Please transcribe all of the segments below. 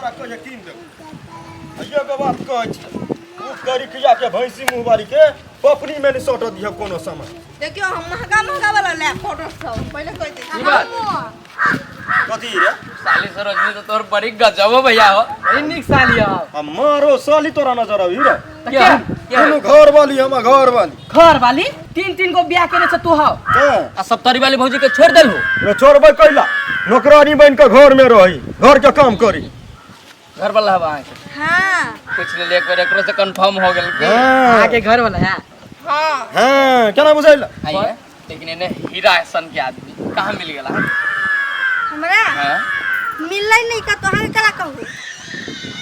हमरा कहिया कीन देब। आ एगो बात कहै छी, ओ करिकिया के भैंसी मुँह वाली के पपनी में नहीं सटऽ दिह कोनो सामान। देखियो, हम महंगा महंगा वाला ले पाउडर सब पहिले कह दे। की बात? कथी रे? साली सरोजनी तो तोहर बड़ी गजब हो भैया हो। बड़ी नीक साली हो। आ मारो साली तोरा नजर आबी रे। क्या क्या? कोनो घर वाली, हम घर वाली। घर वाली तीन तीन गो बियाह केने छ तू हो। हाँ। आ सप्तरी वाली भौजी के छोड़ देलहु? रे छोड़बै कैला? नौकरानी बन के घर में रही, घर के काम करी। घर वाला हवा अहाँके? हाँ। पूछ लेलियै एक बेर, एकरो से कंफर्म हो गेल की? हाँ। अहाँके घर वाला है? हाँ। हाँ, केना बुझैला? आइए, लेकिन एने हीरा सन के आदमी कहाँ मिल गेला? हमरा? हाँ? मिललै नहीं का तोहर कला कहू।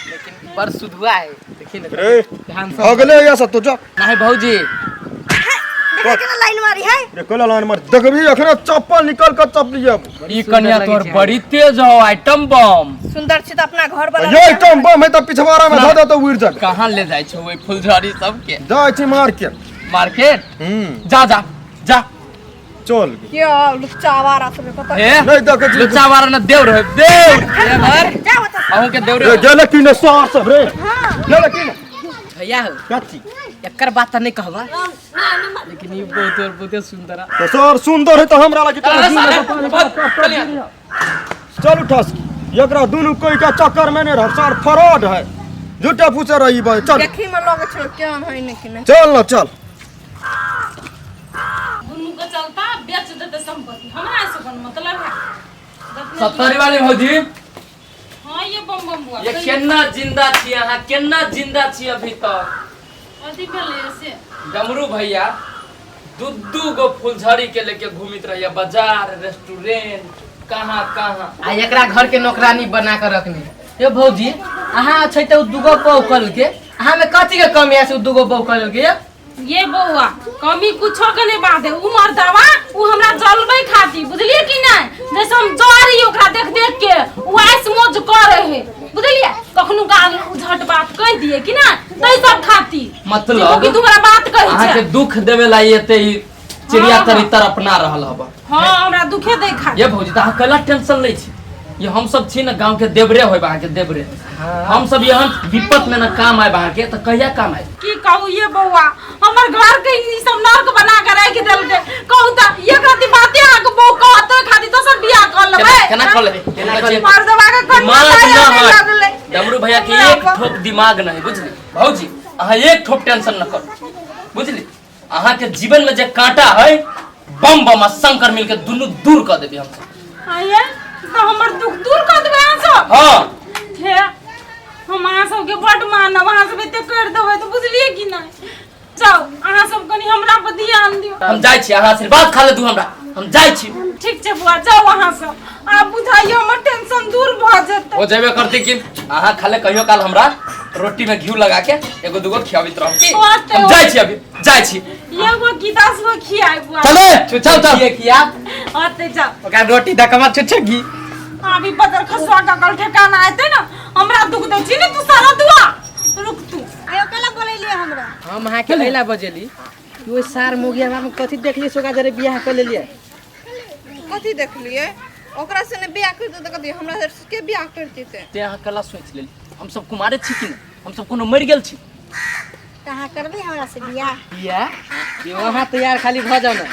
लेकिन बड़ सुधुआ है, देखी ना। रे ध्यान से। भगले या सब तो जा। नहीं भौजी। देखे केना लाइन मारी है। रे कोला लाइन मार देखबी, अखने चप्पल निकल के चपली अब। ई सुंदर कन्या लगै तोहर छै। बड़ी तेज हो, आइटम बम। सुंदर छी त अपना घर वाला। ये आइटम बम है त पिछवाड़ा में धऽ दे त उड़ जाए। कहाँ ले जाइ छौ ओहि फुलझड़ी सबके? जाइ छी मार्केट। मार्केट? हम्म। जा जा जा। चल। के लुच्चा आवारा सब कत? हे। नहीं देखै छी। लुच्चा वाला न देव रहे देव। देवर। जा ओतऽ। अहूँ के देव रे रहे। गेले की ने सार सब रे? हां। गेले की ने? भैया हो। कथी? एकर बात त नहीं कहबा, लेकिन ई बहुत और बहुते सुंदर है। तो सर सुंदर है तो हमरा लगी तो अरे साले, चलिए। चल उठस, एकरा दुनू कोई का चक्कर में नहीं रह, सर फ्रॉड है, झूठा फूसे रही बे। चल। देखी में लगे छो केहन है नहीं कि नहीं। चल न चल। दुनू के चलता बेच देते संपत्ति, हमरा से कोन मतलब है? सत्तरी वाली भौजी। हाँ ये बम बम बुआ। ये केना जिंदा छी अहाँ, केना जिंदा छी अभी तक? कथी भेलै से? डमरू भैया दू दू गो फुलझड़ी के लेके घूमित रहिए बाजार रेस्टोरेंट कहाँ कहाँ। आ एकरा घर के नौकरानी बना कर रखने। ये भौजी अहाँ छै त उ दुगो बहू कल के, अहाँ में कथी के कमी है से उ दुगो बहू कल के? ये बौआ, कमी कुछो के नहीं बात है। उ मर्दवा उ हमरा जलबै खाती, बुझलिए कि नहीं? जैसे हम जरी ओकरा देख देख के उ आइस मौज करे है, बुझलिए? कखनो काल उझट बात कह दिए कि ना तै सब खाती। मतलब कि तुम्हारा बात कहै अहाँ के छै। दुख देवे ला एते ही चिड़िया हाँ, तरी हाँ। तर अपना रहल हब। हाँ, हमरा दुखे दे खाती। ये भौजी त अहाँ कैला टेंशन लै छी? ये हम सब छी न गांव के देवरे होय अहाँ के देवरे। हम सब एहन विपत में न काम आयब अहाँ के त कहिया काम आयब? की कहू ये बौआ, हमर घर के ई सब नर्क बना के राखि देलकै। कहू त एक राति बाते अहाँ के बहू कहत तो खाती दोसर बियाह कर लेबै। केना कर लेबै? केना कर लेबै? मर्दवा के कन्या दिमाग दाया न नहि हट। लगलै। डमरू भैया के एक ठोप दिमाग नहीं, बुझली भौजी? अहाँ एक ठोप टेंशन न करू, बुझली? अहाँ के जीवन में जे कांटा है बम बम आ शंकर मिल के दुनू दूर कर देबे हम सब। आये तो हमर दुख दूर कर देबै अहाँ सब? हाँ। हे, हम अहाँ सबके बड मानब, अहाँ सब एते कर देबै तऽ बुझलियै कि नहि? जाउ अहाँ सब कनि हमरा पर ध्यान दियौ। हम जाइ छी, अहाँ आशीर्वाद खा ले दू हमरा, हम जाइ छी। ठीक छै बुआ, जाउ अहाँ सब, आब बुझाइयो हमर टेंशन दूर भऽ जेतै। हो जेबे करती कि अहाँ खाले कहियो काल हमरा रोटी में घी लगा के एगो दूगो खियाबित रहब की? होते। हम जाइ छी, अभी जाइ छी। एगो की 10 गो खियाइ बुआ। चल रे, चल चल। ये किया? होते जाउ। ओकरा रोटी धकमा छुच्छे घी। अभी बदर खसुआ का कल ठेकाना एतै ना, हमरा दुख दै छी ने तू सारा दुआ। रुक तू। आयो केला बोलैलिए हमरा? हम अहाँ के अइला बजेली कि ओइ सार मोगिया में कथी देखलिए से ओकरा जरे बियाह कर लेलिए? कथी देखलिए? ओकरा से ने बियाह करते त कथी हमरा से के बियाह करते ते? ते अहाँ कला सोच लेली हम सब कुमारे छी कि नहि? हम सब कोनो मरि गेल छी? त अहाँ करबै हमरा से बियाह? बियाह? यो अहाँ तैयार खाली भऽ जाउ ने,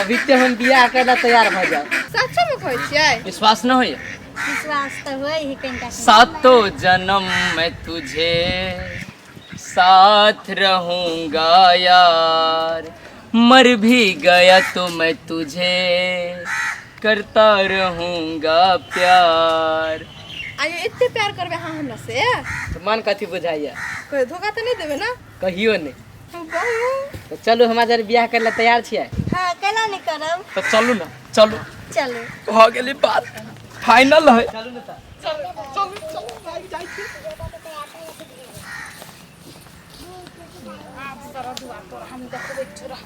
अभी ते हम बियाह करे ला तैयार भऽ जाउ। सच्चे में कहै छियै? विश्वास न होइए? विश्वास तऽ होइ ही कनिटा। सातो जन्म में तुझे साथ रहूंगा यार, मर भी गया तो मैं तुझे करता रहूंगा प्यार। आयो एते प्यार करबै अहाँ हमरा से? तऽ मन कथी बुझाइया? कोई धोखा तऽ नहि देबै ना? कहियो नहि। बहु। तऽ चलू, हमरा जरे बियाह करे ला तैयार छियै? हाँ, कैला नहि करब? तऽ चलू ना, चलू। चलू। भऽ गेली बात फाइनल है। चलू ने तऽ। आब सारा दुआ तोरा हम देखबै तोरा।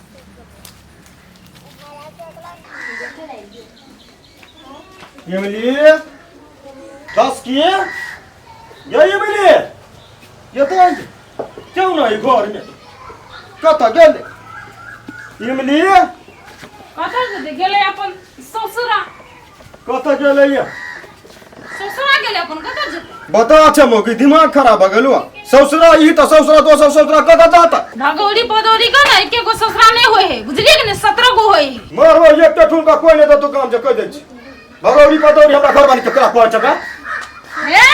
इमली दस किए ये इमली ये तो क्यों नहीं घर में कतऽ गेलै इमली? कतऽ जेतै? गेलै अपन ससुरा। कतऽ गेलै ये? ससुरा गेलै अपन, कतऽ जेतै? बता छै मौगी दिमाग खराब भ गेलो ससुरा ई त ससुरा दोसर ससुरा कतऽ जाता भगौरी पदौरी के ना एके गो ससुरा नहीं होए है बुझलिए कि नहीं 17 गो होए है मारबो एक ठुनका कोई नहीं देतो काम जे कह दै छी भगौरी पदौरी हमरा घर वाली केकरा कहै छै बे? ए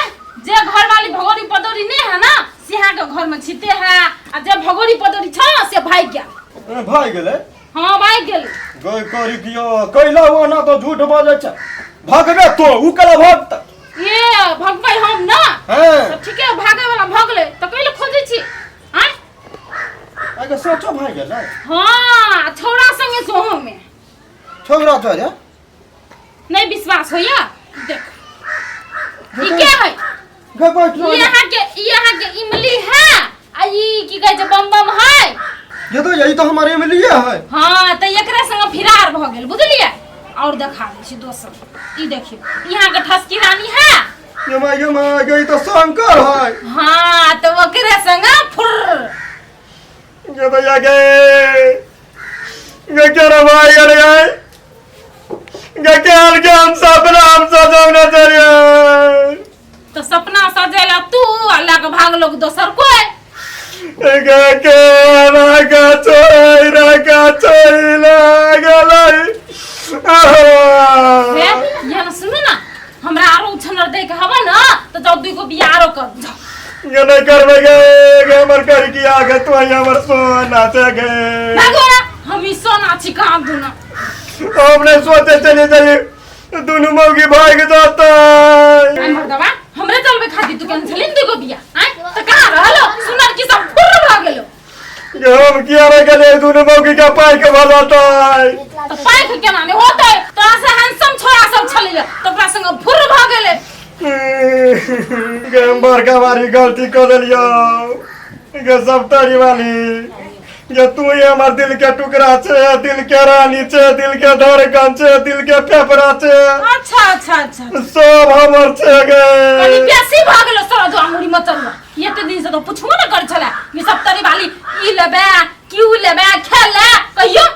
जे घर वाली भगौरी पदौरी नहीं है ना से यहाँ के घर में छिते है आ जे भगौरी पदौरी छ ना से भाग गया ए, भागि गेलै हाँ भाग गेल गई करी कियो कैला हुआ ना तो झूठ बजै छै भगबे तो उ केला भगत ये भगबै हम ना हैं तो ठीक है भागे वाला भगले तो कैले खोजै छी आय आगे सोचो भागि गेलै हाँ छौड़ा संगे सोहो में छोकरा तो रे नहीं विश्वास होइया देख ई के है गई बैठ ई यहाँ के ई यहाँ के इमली है आ ई की कहै छै बम बम है ये तो यही तो हमारे इमली है हाँ तऽ एकरे संग फिरार भऽ गेल बुझलियै और देखा दै छी दोसर ई देखियौ यहाँ के ठसकी रानी है ये माय ये माय गई तो शंकर है हाँ तऽ ओकरे संग फुर्र ये तो या गए ये क्या रे भाई अरे गए ये क्या हाल के हम सब राम सजावना चलिए तऽ सपना सजेला तू आ लए कऽ भागलो दोसर कोई के के रागा चोई रागा चोई लागलै हे यहाँ सुनू ना हमरा आरो उछनर दै के हवा ना तऽ जाउ दुइ गो बियाह आरो कर जाउ ये नहीं करबे गे गे हमर कर की आगे तो हमर सोना से गे भागो ना हम ई सोना छी कहाँ दुना हम नहीं सोचे चले जाइए दोनों मौगी भाग जाता आइ मर्दवा हमरे चलबे खातिर तू केन छलिन दुगो बिया आइ त कहाँ रहलो सुनर की सब फुर्र भ गेलो ये हम किया रह गए दोनों मौगी का पाई के भजाता है त पाइख केना ने होतै तोरा से हैंडसम छोरा सब छलै त ओकरा संग फुर्र भ गेलै गे हम बड़का भारी गलती कर दिलियो गे सब तारी वाली गे तू ही हमार दिल के टुकड़ा छे दिल के रानी छे दिल के धड़कन छे दिल के फेफड़ा छे अच्छा अच्छा अच्छा सब हमर छे गे कनी बेसी भ गेलो सारा जो अंगूरी मचल एते दिन से तो पुछबो न कर छला ई सब तरी वाली ई लेबे की उ लेबे खेले कहियो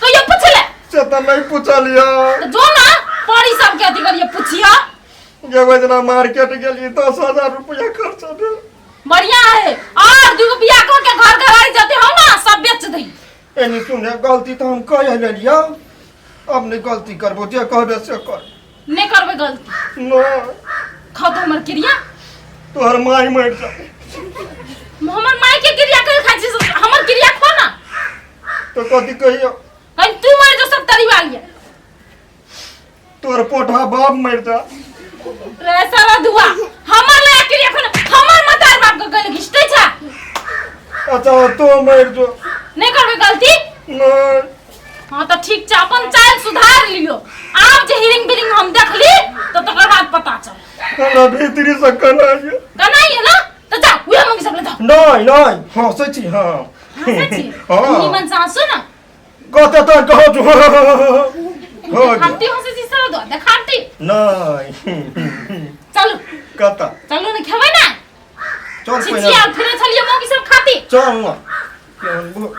कहियो पुछले से तो नहीं पूछलियो त जो ना पड़ी सब के अथी करिए पुछियो गे वजना मार्केट गेली 10,000 रुपया खर्चा भेल बढ़िया है और दुगो बियाह कऽ के घर घरारी जते हो ना सब बेच दही एनी सुने गलती तो हम कह लेलियो अब नहीं गलती करबो जे कहबे से कर नहीं करबे गलती न खाओ तो हमर क्रिया तोहर माय मरि जा हमर माय के क्रिया कर खाइ छी हमर क्रिया खो ना तो कथी कहियो कहीं तू मर जो सब तरी वाली तोहर पोठा बाप मरि जा रे साला दुआ हमर लया क्रिया खो ना हमर मतार बाप के गले घिसते छा अच्छा तो मरि जो नहीं करबे गलती नहीं हाँ तो ठीक छै अपन चाल सुधार लियो आब जे हिरिंग बिरिंग हम देखली तो तकर बाद पता चल हमरा भीतरी से कनाइए कनाइए ना तो जाओ उहे मंगी सब ले जाओ नहीं नहीं हंसै छी हम हंसै छी हाँ। निमन से हंसू ना कहते तो कहो जो हो गया देखावटी हंसै छी सर दो देखावटी नहीं चलू कता चलू ने खेबै ना चल छिछिया पहिने फिरे छलिए मौगी सब खाती चल ना केहन